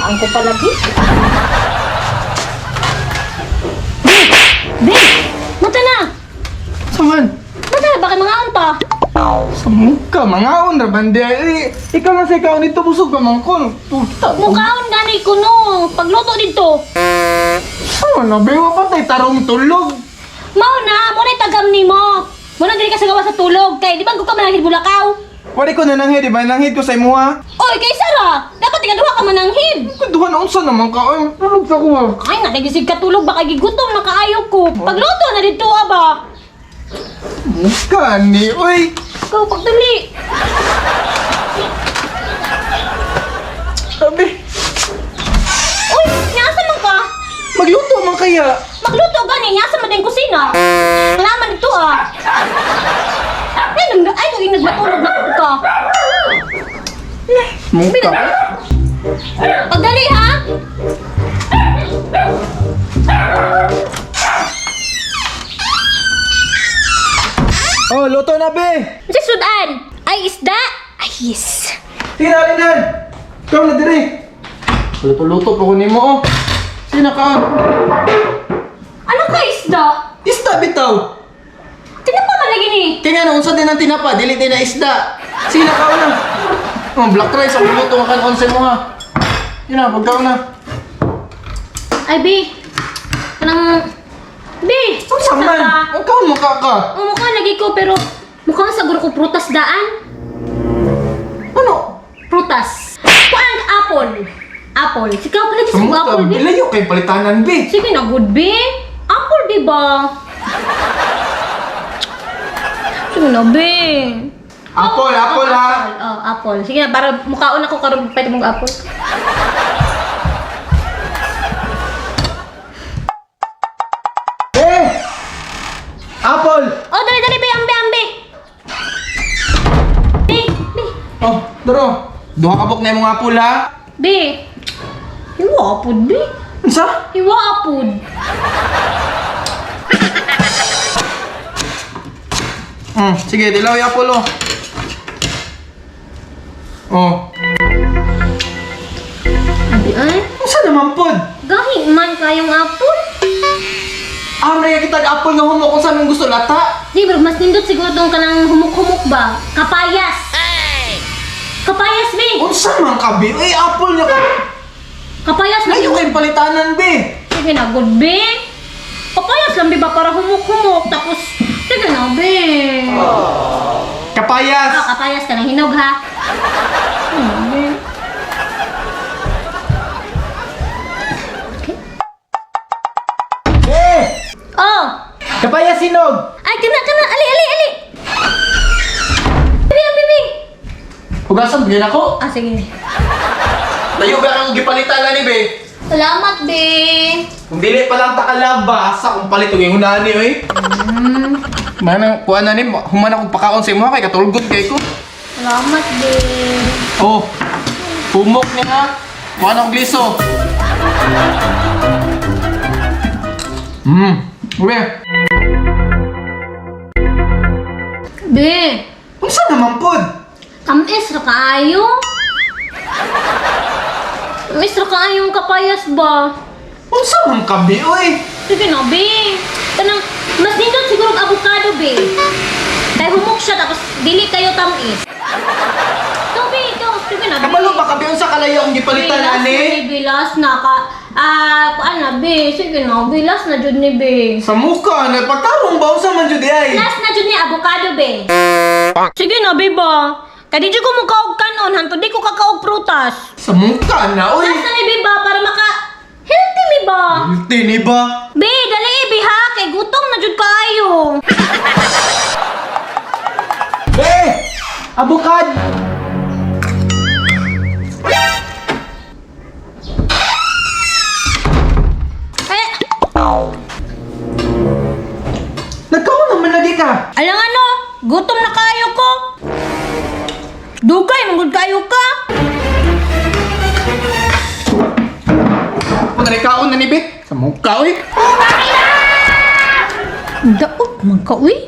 Kaon ko palagi. Be! Be! Mata na! Saman? Mata na, bakit mga ta? Sa muka, mangaon ra bandi. Eh, ikaw lang sa ikaw nito busog ka man ko. Tuta. Mukhaon gani ko no. Pagluto dito. Sama na, bewa pa tay tarong tulog. Mao na, mo na tagam nimo. Mo na dili ka sa gawa sa tulog kay di ba ko ka mananghid Bulakaw? Wala ko nananghid, di ba? Nanghid ko sa imuha. Oy, kay Sara, dapat ikaduha ka mananghid. Kuduhan unsa naman ka? Ay, tulog sa kuha. Ay, nga nagisig ka tulog baka gigutom na kaayo ko. Pagluto na dito aba. Muka ni, oy. Ikaw pagdali. Sabi, Uy, nyasa man ka. magluto man kaya. Magluto gani, nyasa man din kusina. Wala man dito ah. Ay, nang ay kung nagmatulog na ka. Muka. Pagdali ha. Oh, luto na be. Sa sudan. Ay isda. Ay yes. Sige na, Linan. Ikaw na dire. Luto-luto pa ko nimo oh. Sina ka? Ano ka isda? Isda bitaw. Tinapa man lagi ni. Kaya nga unsa din ang tinapa, dili din na isda. Sige na kaon na. Oh, black rice ang luto nga kan onse mo ha. Yun na, pagkaon na. Ay, B. Kanang... B! Unsa man? Ang kaon mo ka ka. Oh, mukha lagi ko, pero mukhang siguro ko prutas daan. Ano? Prutas. Kuan apple. Apple. Sikaw pala sa Kamusta? apple, B. Bilayo kay palitanan be. Sige na, good, B. Apple, di ba? Sige na, B. Apple, apple ha. Apple, oh, apple. Sige na, para mukhaon ako karon pwede mong apple. Eh! Apple! Oh, dali, dali, B. Ambi, ambi. B, B. Oh, daro. Duha ka buk na imong apple ha. B. Hiwa apod, B. Unsa? Hiwa apod. Sige, dilaw yung apple oh. Oh. Abi ay, Unsa naman pod? gahi man kayong apple. Ah, may kita apple nga humok kung saan mong gusto lata. Di bro, mas nindot siguro tong kanang humok-humok ba? Kapayas. Kapayas, be. Unsa man ka be? Uy, apple niya ka. Kapayas na. Layo kay palitanan be. Sige na, good, be. Kapayas lang, be ba? Para humok-humok. Tapos, sige na, be. Kapayas. Ah, kapayas ka ng hinog, ha? Be. Eh! Oh! Kapayas hinog. Ay, kana, kana. Ali, ali, ali. Be, be, be. Hugasan gyud ako. Ah, sige. Layo ba kang gipalitan ani be? Salamat, be. Kung dili pa lang takalabasa kung palit og ingon ani oy. Mana kuan na ni human akong pakaon sa imo kay katulgot kay ko. Salamat, be. Oh. Humok niya ha. Kuan akong gliso. Uwe. Be, Unsa naman pod? tamis ra kaayo. Tamis ra kaayong kapayas ba? Unsa man ka be oy? Sige na, be. Kanang, mas nindot siguro ang avocado, be. Kay humok siya, tapos dili kayo tamis. Ito, be, ito. Sige na, be. Kabalo ba ka be unsa kalayo ang gipalitan Be, last ani? na ni, be, last na ka. Ah, kuan na, be. Sige na, be. Last na jud ni, be. Sa muka na pagtarong ba unsa man jud ay? Last na jud ni avocado, be. Sige na, be ba? Kay di jud ko mukaog kanon, hantod di ko kakaog prutas. Sa muka na oy. Last na ni, be ba? Para maka healthy mi ba? Healthy ni ba? Be, dali be ha, kay gutom na jud kaayo. Be! Abukad! Eh, Nagkaon naman lagi ka. alang ano, gutom na kaayo ko. Dugay, manggod kaayo ka. Kung nalikaon na ni Bit. Sa mukha, oy. Daot man ka, uy.